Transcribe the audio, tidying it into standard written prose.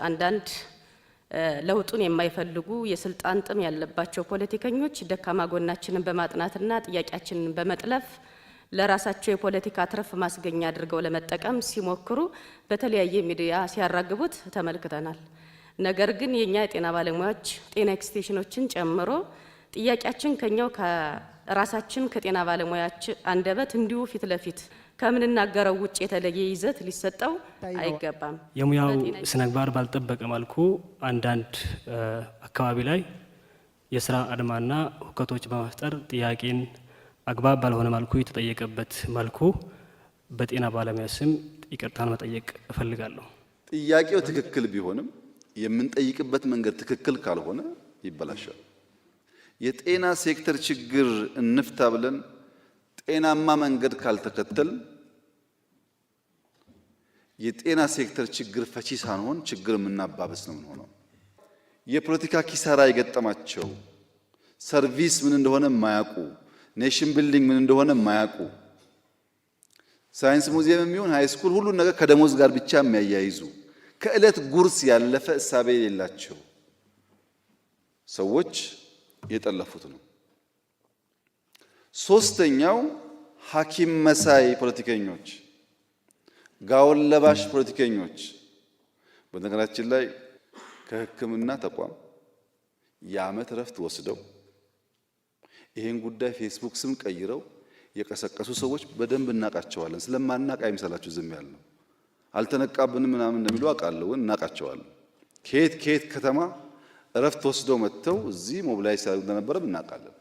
አንዳንድ ለውጡን የማይፈልጉ የስልጣን ጥም ያለባቸው ፖለቲከኞች ደካማ ጎናችንን በማጥናትና ጥያቄያችንን በመጥለፍ ለራሳቸው የፖለቲካ ትርፍ ማስገኛ አድርገው ለመጠቀም ሲሞክሩ በተለያየ ሚዲያ ሲያራግቡት ተመልክተናል። ነገር ግን የኛ የጤና ባለሙያዎች ጤና ኤክስቴንሽኖችን ጨምሮ ጥያቄያችን ከኛው ከራሳችን ከጤና ባለሙያዎች አንደበት እንዲሁ ፊት ለፊት ከምንናገረው ውጭ የተለየ ይዘት ሊሰጠው አይገባም። የሙያው ስነምግባር ባልጠበቀ መልኩ አንዳንድ አካባቢ ላይ የስራ አድማና ሁከቶች በመፍጠር ጥያቄን አግባብ ባልሆነ መልኩ የተጠየቀበት መልኩ በጤና ባለሙያ ስም ይቅርታን መጠየቅ እፈልጋለሁ። ጥያቄው ትክክል ቢሆንም የምንጠይቅበት መንገድ ትክክል ካልሆነ ይበላሻል። የጤና ሴክተር ችግር እንፍታ ብለን ጤናማ መንገድ ካልተከተል የጤና ሴክተር ችግር ፈቺ ሳንሆን ችግር የምናባብስ ነው የምንሆነው። የፖለቲካ ኪሳራ የገጠማቸው፣ service ምን እንደሆነ የማያውቁ፣ nation building ምን እንደሆነ የማያውቁ፣ ሳይንስ ሙዚየም የሚሆን high school ሁሉን ነገር ከደሞዝ ጋር ብቻ የሚያያይዙ፣ ከዕለት ጉርስ ያለፈ እሳቤ የሌላቸው ሰዎች የጠለፉት ነው። ሶስተኛው ሐኪም መሳይ ፖለቲከኞች፣ ጋውን ለባሽ ፖለቲከኞች። በነገራችን ላይ ከሕክምና ተቋም የዓመት እረፍት ወስደው ይሄን ጉዳይ ፌስቡክ ስም ቀይረው የቀሰቀሱ ሰዎች በደንብ እናውቃቸዋለን። ስለማናቅ አይምሰላችሁ ዝም ያልነው። አልተነቃብንም ምናምን እንደሚሉ አውቃለሁ፣ ግን እናውቃቸዋለን። ከየት ከየት ከተማ እረፍት ወስደው መጥተው እዚህ mobilize ሲያደርጉ እንደነበረም እናውቃለን።